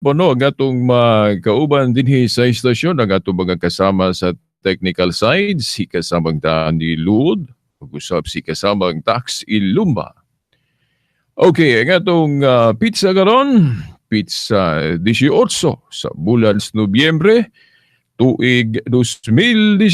No, ang atong magkauban dinhi sa istasyon, ang atong mga kasama sa technical side, si kasamang Danny Lud, ug usab si kasamang Tax Ilumba. Okay, ang atong petsa karon, petsa 18 sa bulan sa Nobyembre, tuig 2018.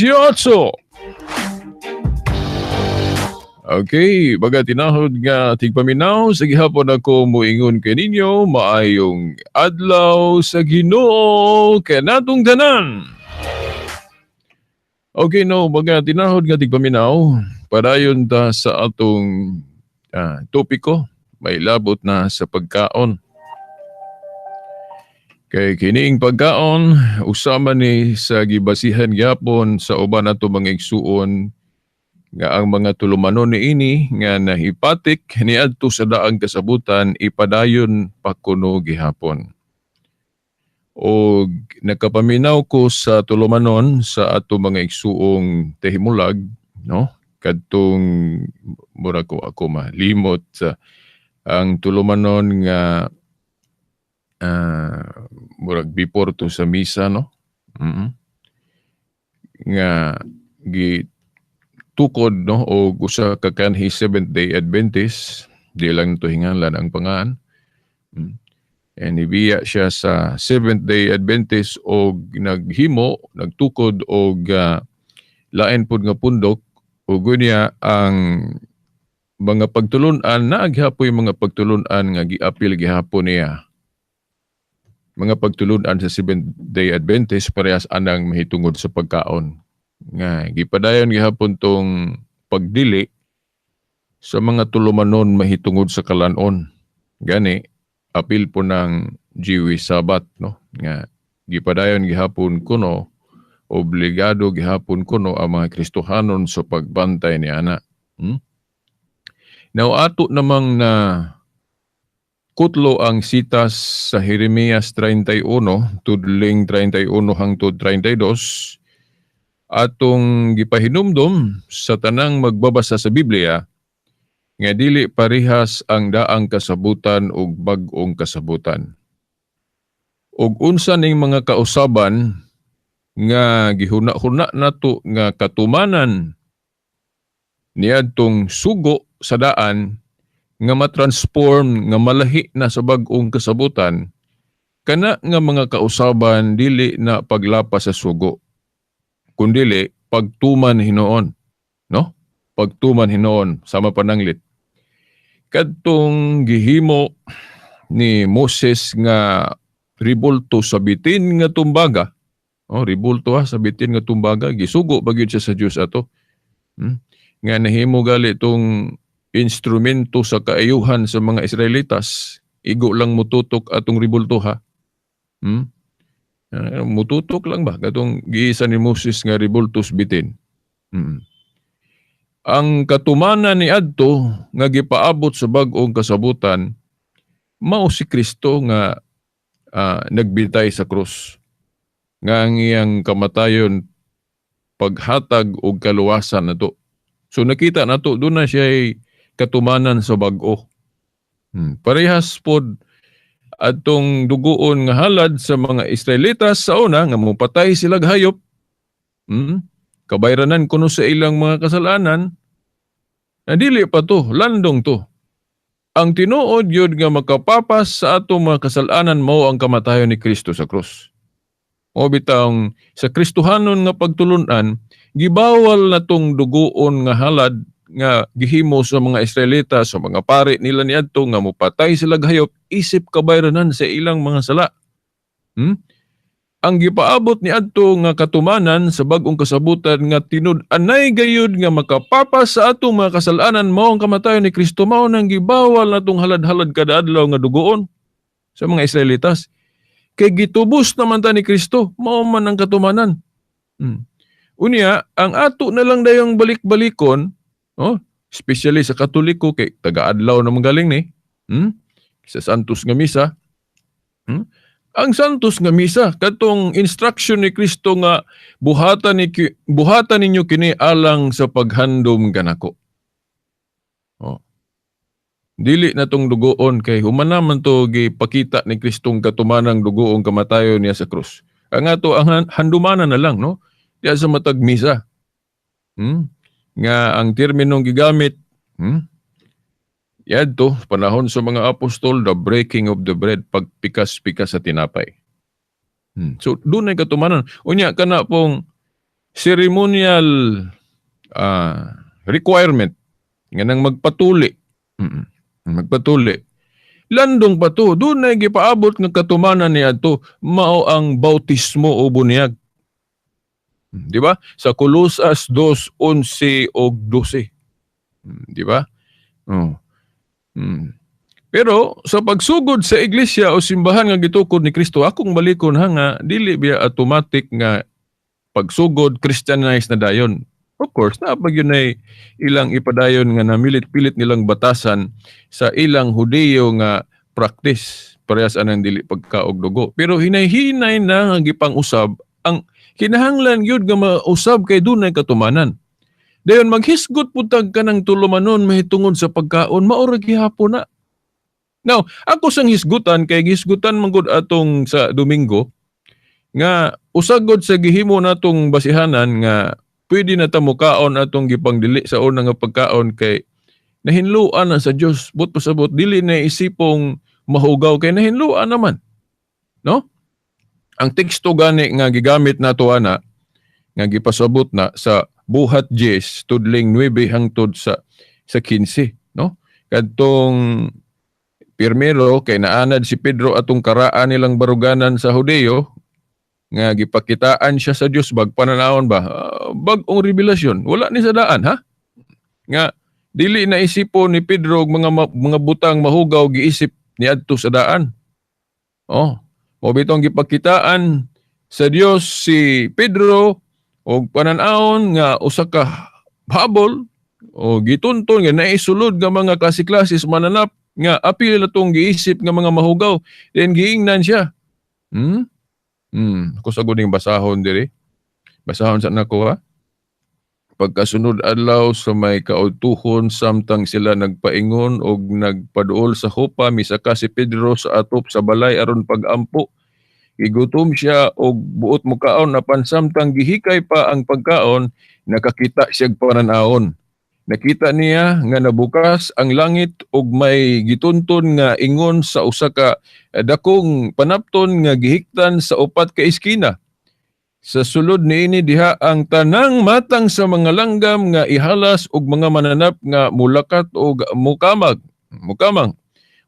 Okay, baga tinahod nga tigpaminaw, sa gihapon ako moingon kaninyo, maayong adlaw sa Ginoo kanatong tanan. Okay, no, baga tinahod nga tigpaminaw, padayon ta sa atong topiko, may labot na sa pagkaon. Kay kining pagkaon, usama ni sa gibasihan gyapon sa uban nato mga igsuon nga ang mga tulumanon niini nga nahipatik niadto sa daang kasabutan ipadayon pa kuno gihapon. Og nakapaminaw ko sa tulumanon sa ato mga igsuong tehimulag, no? Kadtong mura ko ako malimot sa ang tulumanon nga murag before to sa misa, no? Nga gi tukod, no, og usa ka kanhi Seventh Day Adventist, di lang to hinganlan ang pangan. And ibiya siya sa Seventh Day Adventist og naghimo, nagtukod og lain pud nga pundok ug unya ang mga pagtulun-an naa gihapoy mga pagtulun-an nga giapil gihapon niya. Mga pagtulun-an sa Seventh Day Adventist parehas anang mahitungod sa pagkaon. Nga gipadayon gihapon tong pagdili sa mga tulumanon mahitungod sa kalanon. Gani apil po ng Jewish Sabbath, no, nga gipadayon gihapon kuno, obligado gihapon kuno ang mga Kristohanon sa pagbantay ni ana. Now ato namang na kutlo ang sitas sa Jeremias 31 tudling 31 hangtod 32, atong gipahinumdom sa tanang magbabasa sa Biblia nga dili parehas ang daang kasabutan ug bag-ong kasabutan. Ug unsa ning mga kausaban nga gihuna-huna nato nga katumanan niadtong sugo sa daan nga matransform nga malahi na sa bag-ong kasabutan, kana nga mga kausaban dili na paglapas sa sugo kundili pagtuman hinuon, no? Pagtuman hinuon sama pananglit kadtong gihimo ni Moses nga ribulto sa bitin nga tumbaga. Oh, ribulto ha, sa bitin nga tumbaga, gisugo ba gyud siya sa Dios ato. Nga nahimo gali tong instrumento sa kaayuhan sa mga Israelitas, igo lang mututok atong ribulto ha. Mututok lang ba katong giisa ni Moses nga ribultos bitin. Ang katumanan ni adto nga gipaabot sa bag-ong kasabutan mao si Kristo nga nagbitay sa krus. Nga ang iyang kamatayon paghatag og kaluwasan nato. So nakita nato doon na siya katumanan sa bag-o. Parehas pod atong dugoon nga halad sa mga Israelitas sa una nga mopatay sila hayop. Kabayranan kuno sa ilang mga kasalanan. Na dili pa to, landong to. Ang tinuod yun nga makapapas sa atong mga kasalanan mao ang kamatayon ni Kristo sa krus. O bitang sa Kristohanon nga pagtulunan, gibawal na tong dugoon nga halad nga gihimo sa mga Israelita, sa mga pari nila niadto nga mopatay sila hayop isip kabayranan sa ilang mga sala. Ang gipaabot ni adto nga katumanan sa bag-ong kasabutan nga tinud-anay gayud nga makapapas sa atong mga kasalanan mao ang kamatayon ni Kristo, mao nang gibawal natong halad-halad kada adlaw nga dugoon sa mga Israelitas. Kay gitubos naman ta ni Kristo, mao man ang katumanan. Unya, ang ato na lang dayong balik-balikon, oh, especially sa Katoliko kay taga-adlaw naman galing ni. Sa Santos nga misa. Ang Santos nga misa katong instruction ni Kristo nga buhatan ninyo kini alang sa paghandom kanako. Oh. Dili na tong dugoon kay human naman to gipakita ni Kristong katumanang dugoong kamatayon niya sa krus. Ang ato ang handumanan na lang, no? Diya sa matag misa. Nga ang terminong gigamit, Yadto panahon sa mga apostol, the breaking of the bread, pagpikas-pikas sa tinapay. So dunay katumanan. Unya kana pong ceremonial requirement nga nang magpatuli. Magpatuli. Landong pa to, dunay gipaabot nga katumanan niadto, mao ang bautismo o bunyag. Di ba? Sa Colosas 2:11 og 12. Di ba? Oh. Pero sa pagsugod sa iglesia o simbahan nga gitukod ni Kristo, akong balikon ha nga dili biya automatic nga pagsugod Christianized na dayon. Of course, naa pa gyud ay ilang ipadayon nga namilit-pilit nilang batasan sa ilang Hudiyo nga practice parehas anang dili pagkaog dugo. Pero hinay-hinay na nga gipang-usab ang kinahanglan gyud nga mausab kay dunay katumanan. Dayon maghisgot pud tag kanang tulumanon mahitungod sa pagkaon, mao ra gihapon na. Now, ako sang hisgutan kay hisgutan man gud atong sa Domingo nga usagod sa gihimo natong basihanan nga pwede na ta mukaon atong gipangdili sa una nga pagkaon kay nahinluan na sa Dios, but pasabot dili na isipong mahugaw kay nahinluan naman. No? Ang teksto gani nga gigamit nato ana nga gipasabot na sa Buhat 10 tudling 9 hangtod sa 15, no? Kadtong pirmero kay naanad si Pedro atong karaan nilang baruganan sa Hudeyo nga gipakitaan siya sa Dios bag pananawon ba, bag-ong revelasyon, wala ni sa daan ha nga dili na isipo ni Pedro og mga butang mahugaw giisip niadto sa daan. Oh, mo bitong gipakitaan sa Dios si Pedro og panan-awon nga usa ka habol o gitunton nga naisulod nga mga klase-klase sa mananap nga apil na tong giisip nga mga mahugaw, then giingnan siya. Ako sa guning basahon diri. Basahon sa nako ha. Pagkasunod adlaw sa may kaudtuhon, samtang sila nagpaingon og nagpaduol sa Jopa, misaka si Pedro sa atop sa balay aron pagampo. Gigutom siya og buot mukaon, apan samtang gihikay pa ang pagkaon, nakakita siyag panan-awon. Nakita niya nga nabukas ang langit ug may gitunton nga ingon sa usa ka dakong panapton nga gihiktan sa upat ka eskina. Sa sulod niini diha ang tanang matang sa mga langgam nga ihalas ug mga mananap nga mulakat og mukamag, mukamang.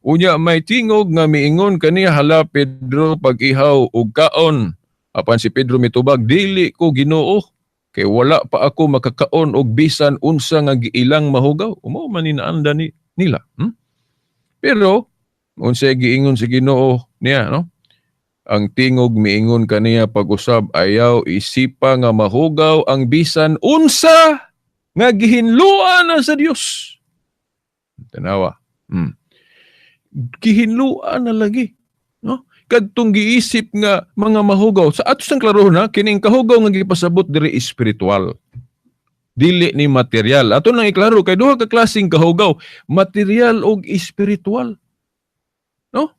Unya may tingog nga miingon kaniya, "Hala Pedro, pag-ihaw og kaon." Apan si Pedro mitubag, "Dili ko, Ginoo, kay wala pa ako makakaon og bisan unsa nga giilang mahugaw." Umo man ni naanda ni nila. Pero unsay giingon si Ginoo niya, no? Ang tingog miingon kaniya pag-usab, "Ayaw isipa nga mahugaw ang bisan unsa nga gihinluan na sa Dios." Tanawa. Gihinluan na lagi, no? Kadtong giisip nga mga mahugaw sa ato sang klaro na kining kahugaw nga gipasabot diri espiritual. Dili ni material. Ato nang iklaro kay duha ka klaseng kahugaw, material ug espiritual. No?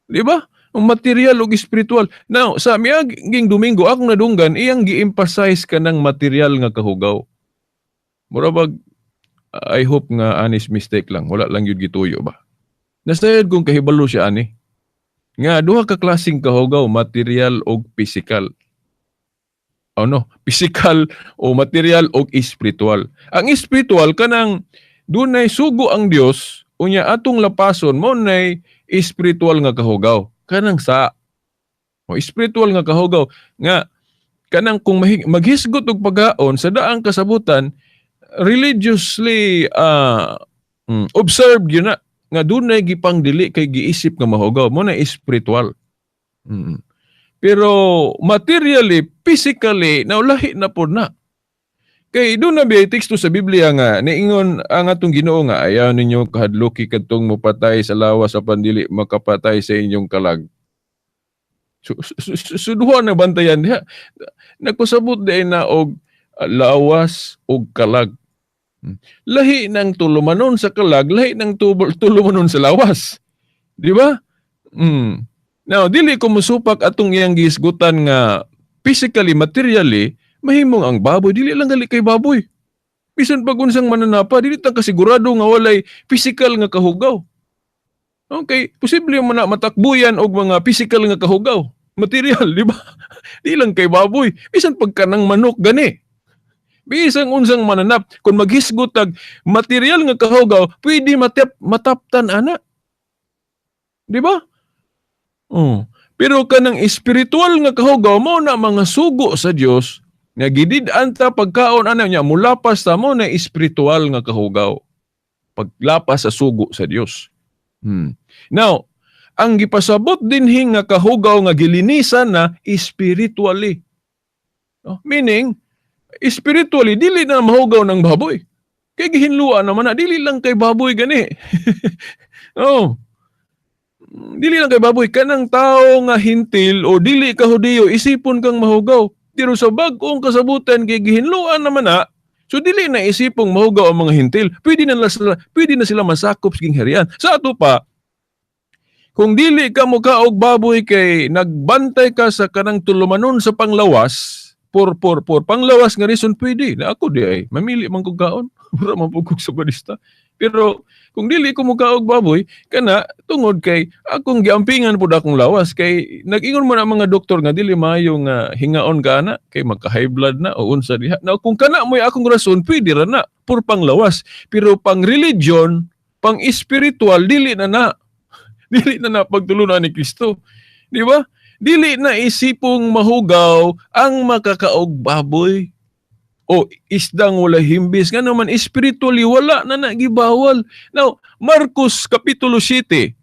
Di ba? Ang material ug espiritual. Now, sa miaging Domingo akong nadunggan iyang gi-emphasize kanang material nga kahugaw. Mura bag I hope nga anis mistake lang, wala lang yun gituyo ba. Nasayod kong kahibalo siya ani. Nga duha ka klaseng kahugaw, material og physical. Ano, physical o material og espiritual. Ang espiritual kanang dunay sugo ang Dios unya atong lapason, mo nay espiritual nga kahugaw. Kanang sa o espiritual nga kahugaw nga kanang kung maghisgot og pagkaon sa daang kasabutan religiously observed yun na nga dunay gipangdili kay giisip nga mahugaw, mo na espiritual. Pero materially, physically, naulahi na pod na. Kay doon na biya teksto sa Biblia nga niingon ang atong Ginoo nga ayaw ninyo kahadluki kadtong mopatay sa lawas apan dili makapatay sa inyong kalag. So duha na bantayan diha. Nagpasabot di na og lawas og kalag. Lahi ng tulumanon sa kalag, lahi ng tulumanon sa lawas. Di ba? Now, dili ko musupak atong iyang gihisgutan nga physically, materially, mahimong ang baboy, dili lang gali kay baboy. Bisan pag unsang mananapa, dili ta kasigurado nga walay physical nga kahugaw. Okay, posible man na matakbuyan og mga physical nga kahugaw. Material, di ba? Di lang kay baboy. Bisan pag kanang manok gani. Bisan unsang mananap, kung maghisgot tag material nga kahugaw, pwede mataptan ana. Di ba? Oh. Pero kanang espiritual nga kahugaw mo na mga sugo sa Dios nga gidid-an ta pagkaon ana niya mulapas ta mo na espiritual nga kahugaw. Paglapas sa sugo sa Dios. Now, ang gipasabot dinhi nga kahugaw nga gilinisan na spiritually. No? Meaning, spiritually, dili na mahugaw ng baboy. Kay gihinluan naman na, dili lang kay baboy gani. Oh. Dili lang kay baboy. Kanang tao nga Hentil o dili ka Hudiyo, isipon kang mahugaw. Pero sa bag-ong kasabutan, kay gihinluan naman na, so dili na isipong mahugaw ang mga Hentil. Pwede na sila masakop sa gingharian. Sa ato pa, kung dili ka mukaog baboy kay nagbantay ka sa kanang tulumanon sa panglawas, por panglawas nga reason pwede. Na ako di ay, mamili man kog kaon. Mura man pud kog sabatista. Pero kung dili ko mukaog baboy, kana tungod kay akong giampingan pud akong lawas kay nag-ingon man ang mga doktor nga dili maayo nga hingaon ka ana kay magka high blood na o unsa diha. Now kung kana mo'y akong rason, pwede ra na pur panglawas. Pero pang religion, pang spiritual, dili na na. Dili na na pagtulunan ni Kristo. Di ba? Dili na isipong mahugaw ang makakaog baboy o isdang wala himbis. Nga naman, spiritually, wala na nagibawal. Now, Marcos Kapitulo 7,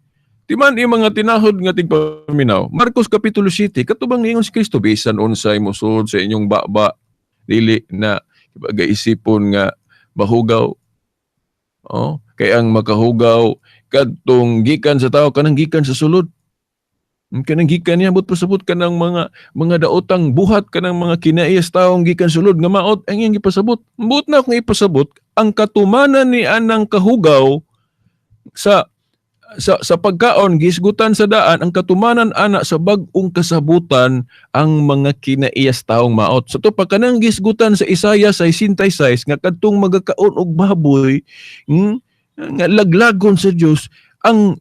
timan yung mga tinahod nga tigpaminaw. Marcos Kapitulo 7, katubang niingon si Kristo, bisan unsay mosud sa inyong baba, dili na gaisipon nga mahugaw. Oh, kay ang makahugaw kadtong gikan sa tao, kanang gikan sa sulod. Kanang gikan niya but pasabot kanang mga daotang buhat, kanang mga kinaiyas taong gikan sulod nga maot ang iyang gipasabot. Buot na akong ipasabot ang katumanan ni anang kahugaw sa pagkaon gisgutan sa daan, ang katumanan ana sa bag-ong kasabutan ang mga kinaiyas taong maot. Sa to pa kanang gisgutan sa Isaiah 66 nga kadtong magakaon og baboy, nga laglagon sa Dios, ang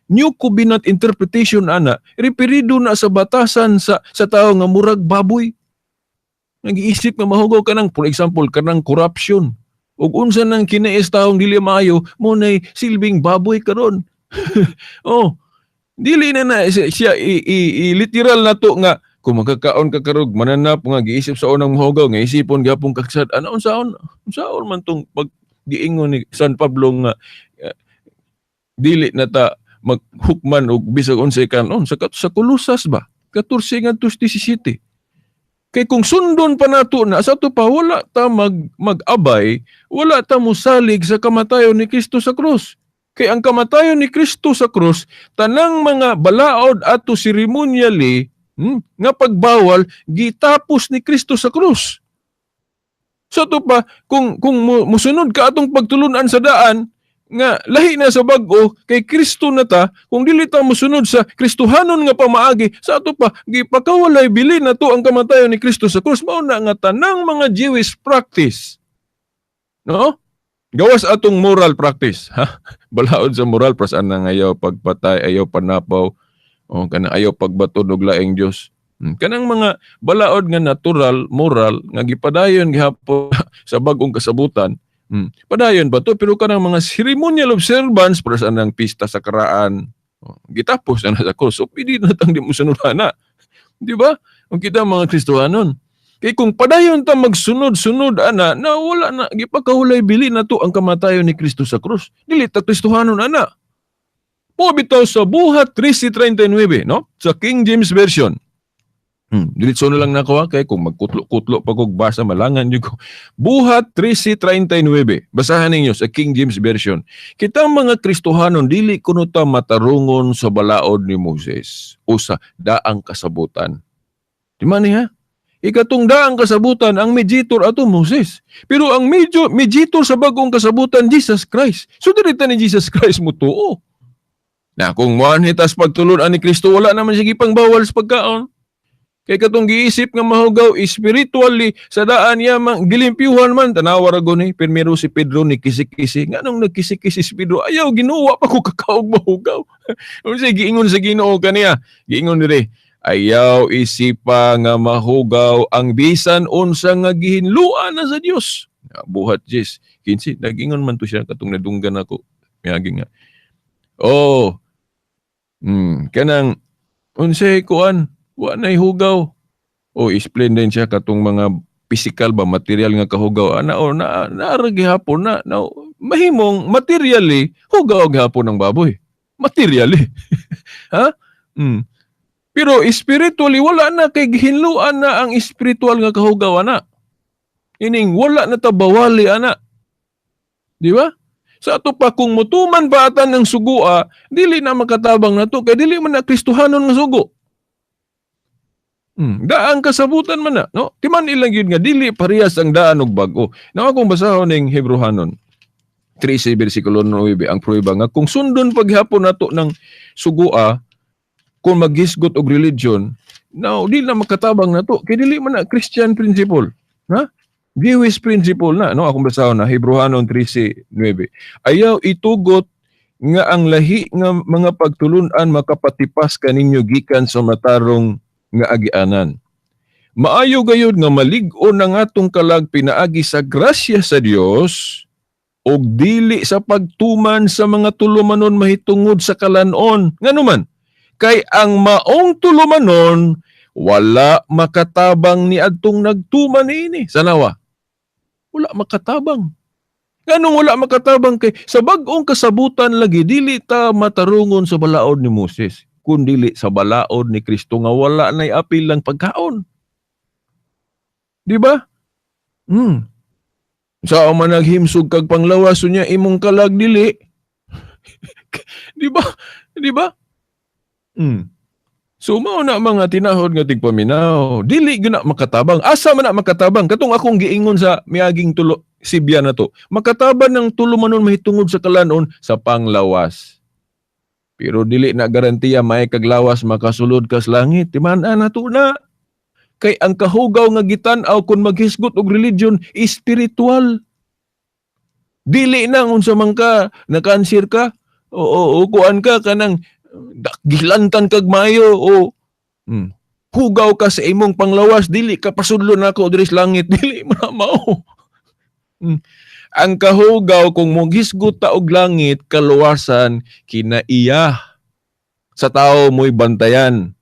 New Covenant interpretation ana referido na sa batasan sa tao nga murag baboy. Nag-iisip nga mahugaw kanang, for example, kanang corruption. Ug unsa nang kinaiyas taong dili maayo mo nay silbing baboy karon. Oh, dili na na siya i literal na to nga kung magkakaon ka karog mananap nga giisip sa unang mahugaw nga isipon gyapon kagsad ana unsaon unsaon man tong pag giingon ni San Pablo nga dili na ta maghukman og bisag unsay kanon sa Kolosas ba 14 ngadto 17. Kay kung sundon pa nato na sa ato pa, wala ta mag-abay, wala ta mosalig sa kamatayon ni Kristo sa krus. Kay ang kamatayon ni Kristo sa krus, tanang mga balaod ato ceremonially nga pagbawal gitapos ni Kristo sa krus. Sa ato pa, kung musunod ka atong pagtulunan sa daan nga lahi na sa bag-o kay Kristo na ta, kung dili ta mosunod sa Kristohanon nga pamaagi, sa ato pa gipakawalay bili na to ang kamatayon ni Kristo sa krus. Mao na nga tanang mga Jewish practice, no, gawas atong moral practice, ha, balaod sa moral pras ana nga ayaw pagpatay, ayaw panapaw o kanang ayaw pagbaton og laing Dios. Kanang mga balaod nga natural moral nga gipadayon gihapon sa bag-ong kasabutan. Padayon ba to? Pero kanang mga ceremonial observance para sa anang pista sa karaan, oh, gitapos na na sa krus. So, pwede na tang di mo sunod na. Di ba? Kung kita mga Kristohanon. Kay kung padayon ta magsunod-sunod ana, na wala na, gipakahulay bili na to ang kamatayon ni Kristo sa krus. Dili ta Kristohanon ana. Po bitaw sa Buhat 13:39, no? Sa King James Version. Diretso na lang nako ha, kay kung magkutlo-kutlo pa kog basa malangan jud ko. Buhat 13:39. Basahan ninyo sa King James Version. Kitang mga Kristohanon dili kuno ta matarungon sa balaod ni Moses o sa daang kasabutan. Di man ni ha? Ikatong daang kasabutan, ang mediator ato Moses. Pero ang mediator sa bagong kasabutan, Jesus Christ. So dili ta ni Jesus Christ mutuo. Na kung moanhi tas pagtulon ni Kristo, wala naman siya gipangbawal sa pagkaon. Kay katong giisip nga mahugaw spiritually sa daan niya man gilimpyuhan man, tanawa ra guni pirmero si Pedro ni kisi-kisi. Nganong nagkisi-kisi si Pedro? Ayaw, Ginoo, pa ko kakaog mahugaw. Unsa giingon sa Ginoo kaniya? Giingon dire, "Ayaw isipa nga mahugaw ang bisan unsa nga gihinluan na sa Dios." Buhat 10:15, nagingon man to siya katong nadunggan ako miagi nga, oh, kanang unsay kuan, wa nay hugaw. O explain din siya katong mga physical ba, material nga kahugaw ana o na naara gihapon na, na mahimong materially hugaw gihapon ng baboy. Materially. Ha? Pero spiritually wala na, kay gihinluan na ang spiritual nga kahugaw ana. Ining wala na ta bawali ana. Di ba? Sa ato pa, kung mutuman pa atan ng sugua, dili na makatabang na to kay dili man na Kristohanon nga sugo. Daang kasabutan man na, no? Timan ilang yun nga dili parehas ang daan og bag-o. Na akong basahon ning Hebrohanon 13 bersikulo 9, ang pruweba nga kung sundon paghapon nato ng sugua kung maghisgot og religion, now di na makatabang nato kay dili man na Christian principle, ha? Jewish principle na, no? Akong basahon na Hebrohanon 13:9. "Ayaw itugot nga ang lahi nga mga pagtulunan makapatipas kaninyo gikan sa matarong nga agianan. Maayo gayud nga malig-on ang atong kalag pinaagi sa grasya sa Dios og dili sa pagtuman sa mga tulumanon mahitungod sa kalanon. Ngano man? Kay ang maong tulumanon wala makatabang ni adtong nagtuman niini." Sanawa. Wala makatabang. Nganong wala makatabang? Kay sa bag-ong kasabutan lagi dili ta matarungon sa balaod ni Moses, kun dili sa balaod ni Kristo nga wala nay apil lang pagkaon. Di ba? Sa man naghimsog kag panglawas niya imong kalag dili. Di ba? Di ba? So mao na mga tinahod nga tigpaminaw, dili gyud na makatabang. Asa man na makatabang? Katong akong giingon sa miaging tulo sibya na to. Makatabang ng tulumanon mahitungod sa kalanon sa panglawas. Pero dili na garantiya may kaglawas makasulod kas langit. Timan-an nato na. Kay ang kahugaw nga gitan-aw kung maghisgot og religion, spiritual. Dili na unsa man ka, na-cancer ka, o kuan ka, kanang gilantan kag maayo o hugaw ka sa imong panglawas, dili ka pasudlo nako diri sa langit, dili man na mao. Ang kahugaw kung moghisgot ta og langit, kaluwasan kinaiya sa tao mo'y bantayan.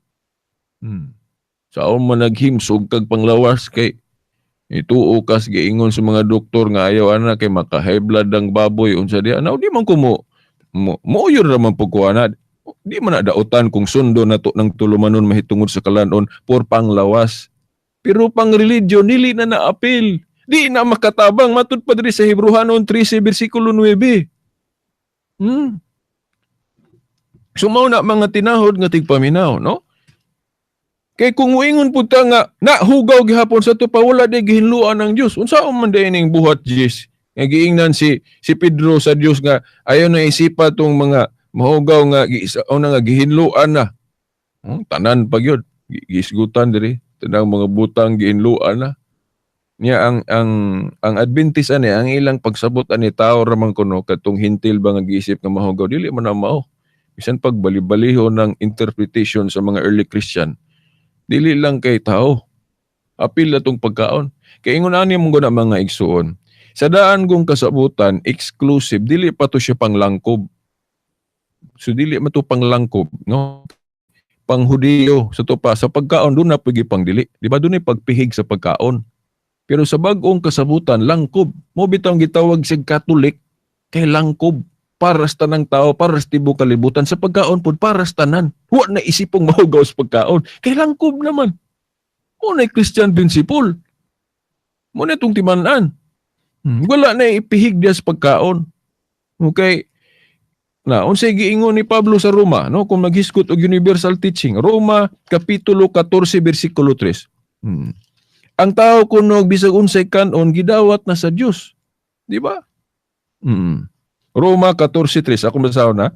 Sao man naghimsog kag panglawas, kay ituo kas giingon sa mga doktor nga ayaw ana kay maka-high blood ang baboy, unsa diha. Now, di man ko mo mo ra man pud ko ana. Di man na dautan kung sundo nato ng tulumanon mahitungod sa kalanon por panglawas. Pero pang religion dili na naapil. Di na makatabang matud pa diri sa Hebrohanon 13 bersikulo 9. So mao na mga tinahod nga tigpaminaw, no? Kay kung muingon pud ta nga nahugaw gihapon sa to pa, wala di gihinluan ng Dios. Unsa man day ning Buhat 10 nga giingnan si Pedro sa Dios nga ayaw na isipa tong mga mahugaw nga o na nga gihinluan na. Tanan pa gyud giisgutan diri, tanang mga butang gihinluan na. Niya ang Adventist ani, ang ilang pagsabot ani, tao ra man kuno katong Hentil ba nga giisip nga mahugaw, dili man na mao. Bisan pag bali-baliho ng interpretation sa mga early Christian, dili lang kay tao. Apil na tong pagkaon. Kay ingon ani mong guna, mga igsuon. Sa daan kong kasabutan, exclusive, dili pa to siya panglangkob. So dili man to panglangkob, no? Panghudiyo sa to pa sa pagkaon doon na pwede pang dili. Di ba doon ay pagpihig sa pagkaon? Pero sa bag-ong kasabutan, langkob. Mo bitawng gitawag sig Catholic kay langkob para sa tanang tao, para sa tibuok kalibutan, sa pagkaon pud para sa tanan. Wa na isipong mahugaw sa pagkaon. Kay langkob naman. Mo na Christian principle. Mo na itong timan-an. Wala na ipihig diya sa pagkaon. Okay. Na, unsay giingon ni Pablo sa Roma, no? Kung maghisgot og universal teaching, Roma kapitulo 14 bersikulo 3. Ang tao kuno bisag unsay kanon, gidawat na sa Dios. Di ba? Roma 14:3, ako basahon na.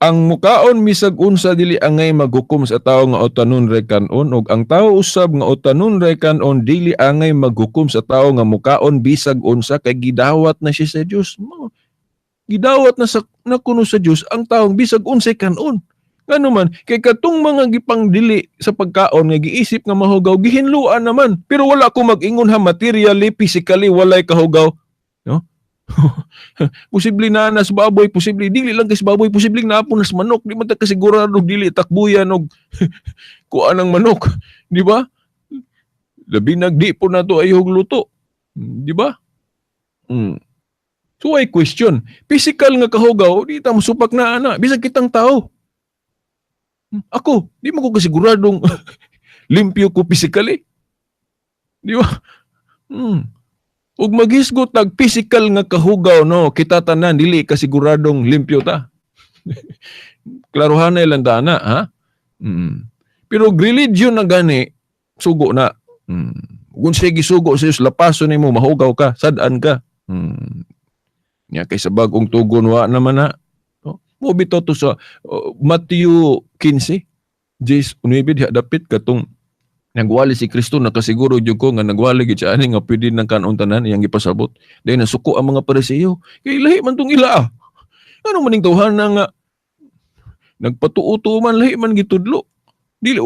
Ang mukaon bisag unsa dili angay maghukom sa tawo nga utanon ray kanon, ug ang tawo usab nga utanon ray kanon dili angay maghukom sa tawo nga mukaon bisag unsa, kay gidawat na siya sa Dios. Gidawat na sa na kuno sa Dios ang taong bisag unsay kanon. Ngano man kay katong mga gipangdili sa pagkaon nga giisip nga mahugaw, gihinluan naman. Pero wala ko mag-ingon ha, materially, physically walay kahugaw, no? Posible na nas baboy, posible dili lang kay baboy, posible na po nas manok, di man ta kasigurado dili takbuyan og kuan ang manok, di ba? Labi nagdi po nato ayog luto, di ba? So ay question, physical nga kahugaw, di ta mosupak na ana, bisag kitang tao. Ako, di mo ko kasiguradong limpyo ko physically. Di ba? Ug maghisgot tag physical nga kahugaw, no, kita tanan dili kasiguradong limpyo ta. Klaruhan na lang ta na, ha? Pero religion na gani, sugo na. Kung siya gisugo sa Diyos, lapason nimo, mahugaw ka, sad-an ka. Nya kay sa bagong tugon wa naman na. No? Mo bitaw to sa Matthew 15, 19 diha dapit katong nagwali si Kristo, nakasiguro jud ko nga nagwali gid siya ani nga pwede nang kanon tanan iyang gipasabot. Dahil nasuko ang mga Pariseo. Kay lahi man tong ila. Ah. Ano maning tawhan na nga nagpatuo-tuo man, lahi man gitudlo. Dili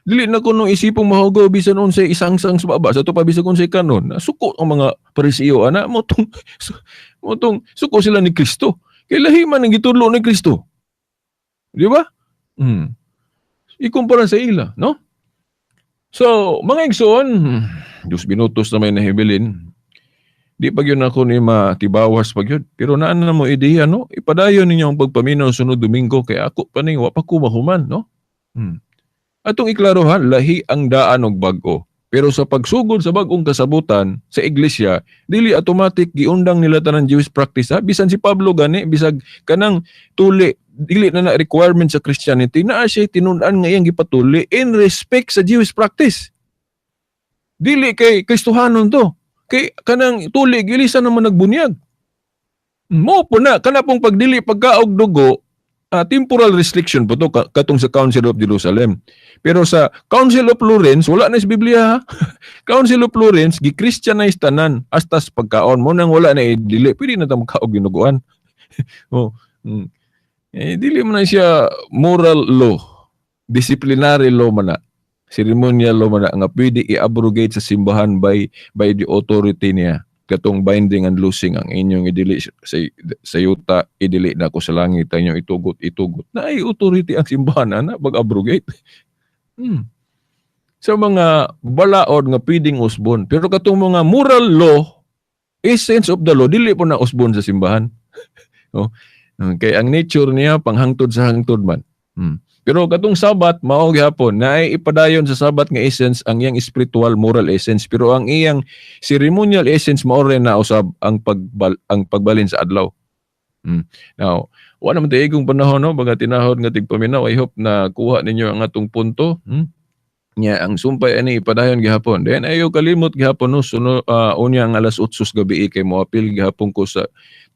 dili na kuno isipong mahugaw bisan unsay isangsang sa baba sa to pa bisag unsay kanon. Nasuko ang mga Pariseo ana mo tong suko sila ni Kristo. Kay lahi man ang gitudlo ni Kristo. Di ba? Ikumpara sa ila, no? So, mga igsoon, 2 minutos na may nahibilin. Di pa gyud ako ni matibawas pa gyud. Pero naan na mo ideya, no? Ipadayon ninyo ang pagpaminaw sunod Domingo kay ako pa ning wa pa ko mahuman, no? Atong iklarohan, lahi ang daan og bag-o. Pero sa pagsugod sa bag-ong kasabutan sa iglesia, dili automatic giundang nila tanan Jewish practice, ha? Bisan si Pablo gani, bisag kanang tuli, dili na na requirement sa Christianity, naa siya tinun-an nga iyang gipatuli in respect sa Jewish practice. Dili kay Kristohanon to. Kay kanang tuli gilisan naman nagbunyag. Mo po na kana pong pagdili pagkaog dugo, temporal restriction po to katong sa Council of Jerusalem. Pero sa Council of Florence, wala na sa Biblia ha. Council of Florence gi-Christianize tanan hasta sa pagkaon mo nang wala na dili pwede na ta magkaog ginuguan. Oh. Eh, dili man na siya moral law, disciplinary law man na, ceremonial law man na nga pwede i-abrogate sa simbahan by the authority niya. Katong binding and loosing ang inyong idili sa yuta, idili na ko sa langit, ang inyong itugot, itugot. Na ay authority ang simbahan na pag-abrogate. Sa mga balaod nga pwedeng usbon. Pero katong mga moral law, essence of the law, dili po na usbon sa simbahan. Oh. Kay ang nature niya panghangtod sa hangtod man. Pero katong Sabat mao gihapon na ay ipadayon sa Sabat nga essence ang iyang spiritual moral essence, pero ang iyang ceremonial essence mao rin na usab ang pagbalin sa adlaw. Now, wa naman tayo igong panahon, no, baga tinahod nga tigpaminaw. I hope na kuha ninyo ang atong punto. Nya ang sumpay ani ipadayon gihapon. Then ayo kalimot gihapon, no, suno unya ang alas 8 gabi kay moapil gihapon ko sa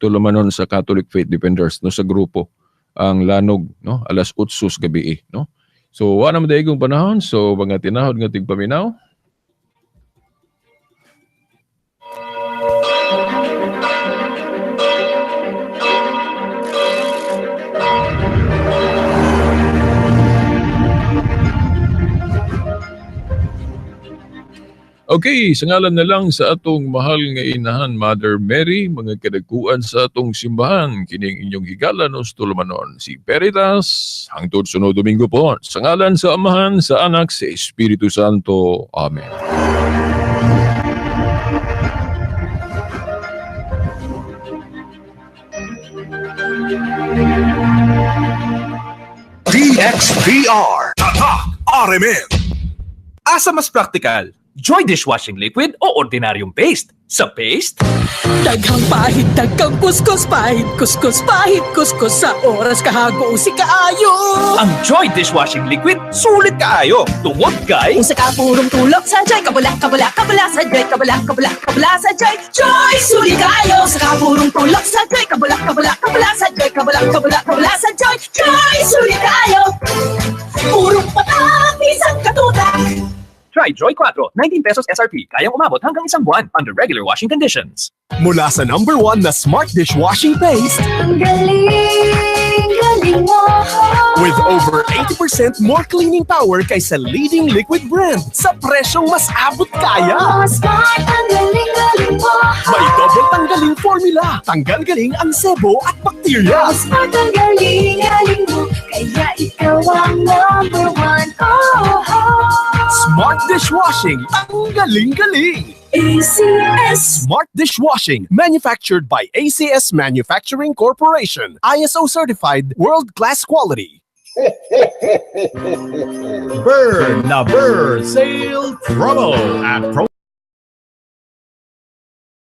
tulumanon sa Catholic Faith Defenders, no, sa grupo ang Lanog, no, alas 8 gabi, no. So wa naman tayo igong panahon, so mga tinahod nga tigpaminaw. Okay, sa ngalan na lang sa atong mahal nga inahan, Mother Mary, mga kadagkuan sa atong simbahan, kining inyong higala nos tulumanon, si Veritas, hangtod sunod Domingo po. Sa ngalan sa Amahan, sa Anak, sa Espiritu Santo. Amen. DXPR. Tatak RMN. Asa mas praktikal? Joy dishwashing liquid o ordinaryong paste? Sa paste, Daghang pahid, daghang kuskus, pahid, kuskus, pahid, kuskus. Sa oras kahago, si kaayo. Ang Joy dishwashing liquid sulit kaayo. Tungod kay Usa ka purong tulok sa Joy, kabula, kabula, kabula sa Joy, kabula, kabula, kabula sa Joy. Joy, sulit kaayo. Usa ka purong tulok sa Joy, kabula, kabula, kabula sa Joy, kabula, kabula, kabula sa Joy. Joy, sulit kaayo. Purong patak, isang katutak. Try Joy 4, 19 pesos SRP. Kayang umabot hanggang isang buwan under regular washing conditions. Mula sa number one na smart dishwashing paste Ang galing, galing mo. With over 80% more cleaning power kaysa leading liquid brand sa presyong mas abot kaya. Oh, smart, ang galing, galing mo. May double tanggaling formula. Tanggal galing ang sebo at bakterya. Oh, smart, ang galing, galing mo. Kaya ikaw ang number one. Oh. Smart dishwashing. Ang galing-galing. ACS. Smart Dishwashing, manufactured by ACS Manufacturing Corporation. ISO certified, world-class quality. Burn na Burr Sale Promo at Pro